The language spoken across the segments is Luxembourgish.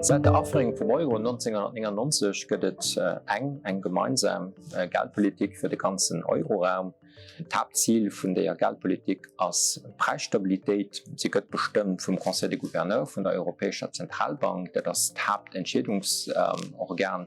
Säit der Aféierung vum Euro 1999 gëtt et eng eng gemeinsam Geldpolitik fir de ganzen Euroraum. D'Haaptzil vun deeër Geldpolitik ass Präisstabilitéit. Si gëtt bestëmmt vum Conseil des Gouverneurs vun der Europäescher Zentralbank. Dat ass d'Haaptentscheedungsorgan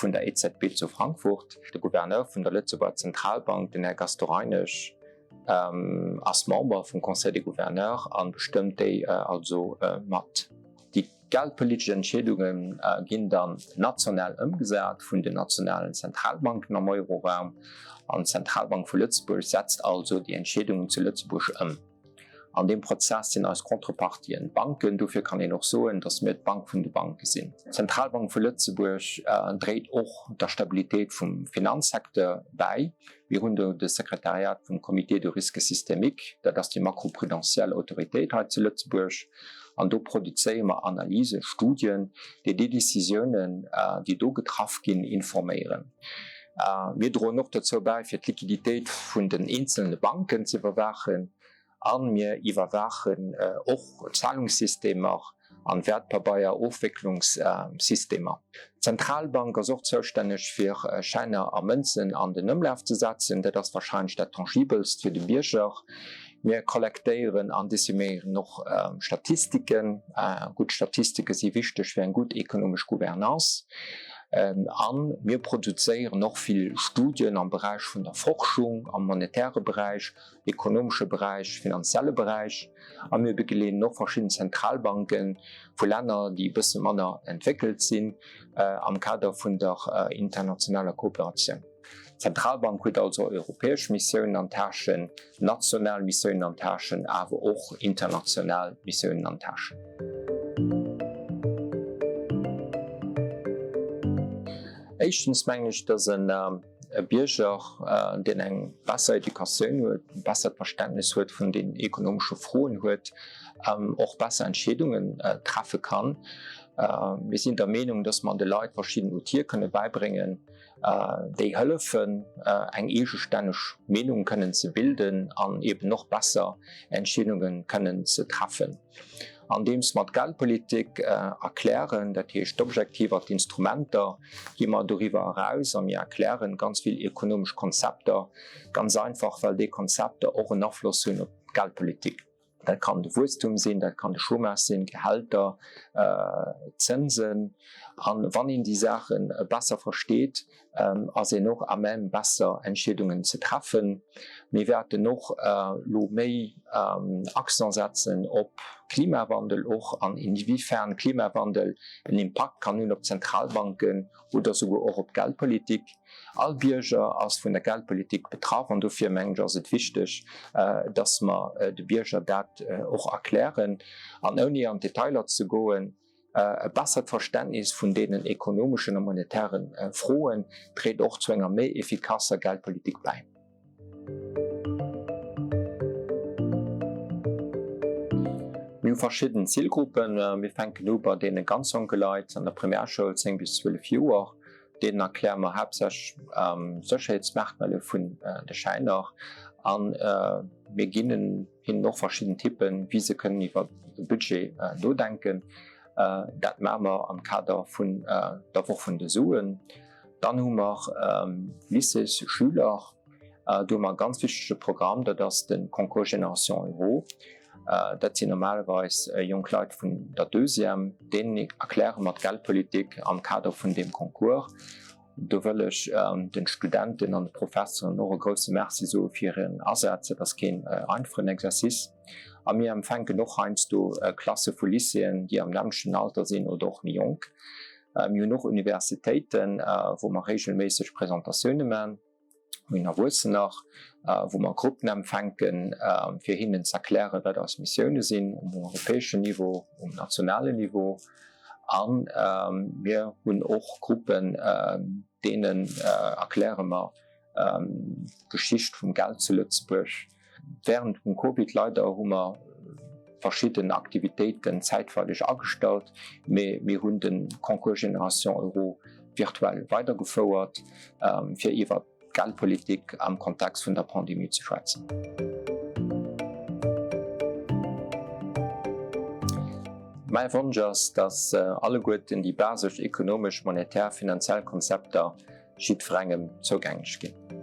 vun der EZB zu Frankfurt. De Gouverneur vun der Lëtzebuerger Zentralbank, den Här Gaston Reinesch, ass Member vum Conseil des Gouverneurs a bestëmmt déi also mat. Déi geldpolitesch Entscheedunge ginn dann national ëmgesat vun den nationalen Zentralbanken am Euroraum an d'Zentralbank vu Lëtzebuerg setzt also déi Entscheedungen zu Lëtzebuerg ëm. An deem Prozess sinn eis Contrepartien d'Banken. Dofir kann een och soen, datt mir d'Bank vun de Banke sinn. D'Zentralbank vu Lëtzebuerg dréit och der Stabilitéit vum Finanzsecteur bäi. Mir hunn do de Sekretariat vum Comité de risque systémique, dat ass déi makroprudentiell Autoritéit hei zu Lëtzebuerg, an do produzéiere mer Analysen, Studien, déi déi Décisiounen, déi do getraff ginn, informéieren. Mir droen och dozou bäi, fir d'Liquiditéit vun den eenzelne Banken ze iwwerwaachen a mir iwwerwaachen och d'Zahlungssystemer an Wäertpabeierofwécklungssystemer. D'Zentralbank ass och zoustänneg fir Schäiner a Mënzen an den Ëmlaf ze setzen. Dat ass warscheinlech dat tangibelst fir de Bierger. Mir kollektéieren an disseméieren och Statistiken. Gutt Statistike si wichteg fir eng gutt ekonomesch Gouvernance. A mir produzéieren och vill Studien am Beräich vun der Forschung, am monetäre Beräich, ekonomesche Beräich, finanzielle Beräich. A mir begleeden och verschidden Zentralbanke vu Länner, déi e bësse manner entwéckelt sinn, am Kader vun der internationaler Kooperatioun. D'Zentralbank huet also europäesch Missiounen an Täschen, national Missiounen an Täschen, awer och international Missiounen an Täschen. Éischtens mengen ech, dass e Bierger, deen eng besser Educatioun huet, e bessert Verständnis huet vun den ekonomesche Froen huet, och besser Entscheedungen treffe kann. Mir sinn der Meenung, dass mer de Leit verschidden Outile kënne bäibréngen, déi hëllefen, eng eegestänneg Meenung kënnen ze bilden an eben och besser Entscheedunge kënnen ze treffen. Andeems mer d'Geldpolitik erklären, dat heescht d'Objektiver, d'Instrumenter, gi mer doriwwer eraus a mir erklären ganz vill ekonomesch Konzepter, ganz einfach, well déi Konzepter och en Afloss hunn op d'Geldpolitik. Dat kann de Wuesstum sinn, dat kann de Chômage sinn, Gehälter, Zënsen. A wann een déi Saache besser versteet, ass een och à même besser Entscheedungen ze treffen. Mir wäerten och elo méi Accent setzen op Klimawandel och an inwiefern Klimawandel en Impakt kann hunn op d'Zentralbanken oder souguer och op d'Geldpolitik. All Bierger ass vun der Geldpolitik betraff an dofir mengen ech ass et wichteg, dass mer de Bierger dat och erklären. An ouni an d'Detailer ze goen, e bessert Verständnis vun deenen ekonomeschen a monetäre Froen dréit och zu enger méi effikasser Geldpolitik bäi. Mir hu verschidden Zilgruppen. Mir fänken u bei deene ganz jonke Leit an der Primärschoul, 10 bis 12 Joer. Deenen erkläre mer haaptsächlech d'Sécherheetsmerkmale vun de Schäiner a mir ginn hinnen och verschidden Tippen, wéi se kënnen iwwer de Budget nodenken. Dat maache mer am Kader vun der Woch vun de Suen. Dann hu mer Lycéesschüler. Do hu mer e ganz wichtege Programm, dat ass de Concours Génération Euro. Dat sinn normalerweis jonk Leit vun der Deuxième. Deenen erkläre mer d'Geldpolitik am Kader vun deem Concours. Do wëll ech den Studenten an de Professeren och e grousse Merci soe fir hiren Asaz. Dat ass keen einfachen Exercice. A mir empfänken och heiansdo Klasse vu Lycéeën, déi am nämmlechten Alter sinn oder och méi jonk. Mir hunn och Universitéiten, wou mer regelméisseg Presentatioune man. Mir hunn Erwuessener, wou mer Gruppen empfänken, fir hinnen ze erklären, wat eis Missioune sinn um europäeschen Niveau, um nationalen Niveau. A mir hunn och Gruppen, deenen erkläre mer d'Geschicht vum Geld zu Lëtzebuerg. Während dem Covid leider hu mer verschidden Aktivitéiten zäitweileg agestallt, mee mir hunn de Concours Génération Euro virtuell weidergefouert, fir iwwer d'Geldpolitik am Kontext vun der Pandemie ze schwätzen. Mäi Wonsch ass, datt alleguerten déi basesch ekonomesch, monetär, finanziell Konzepter jiddwerengem zougänglech ginn.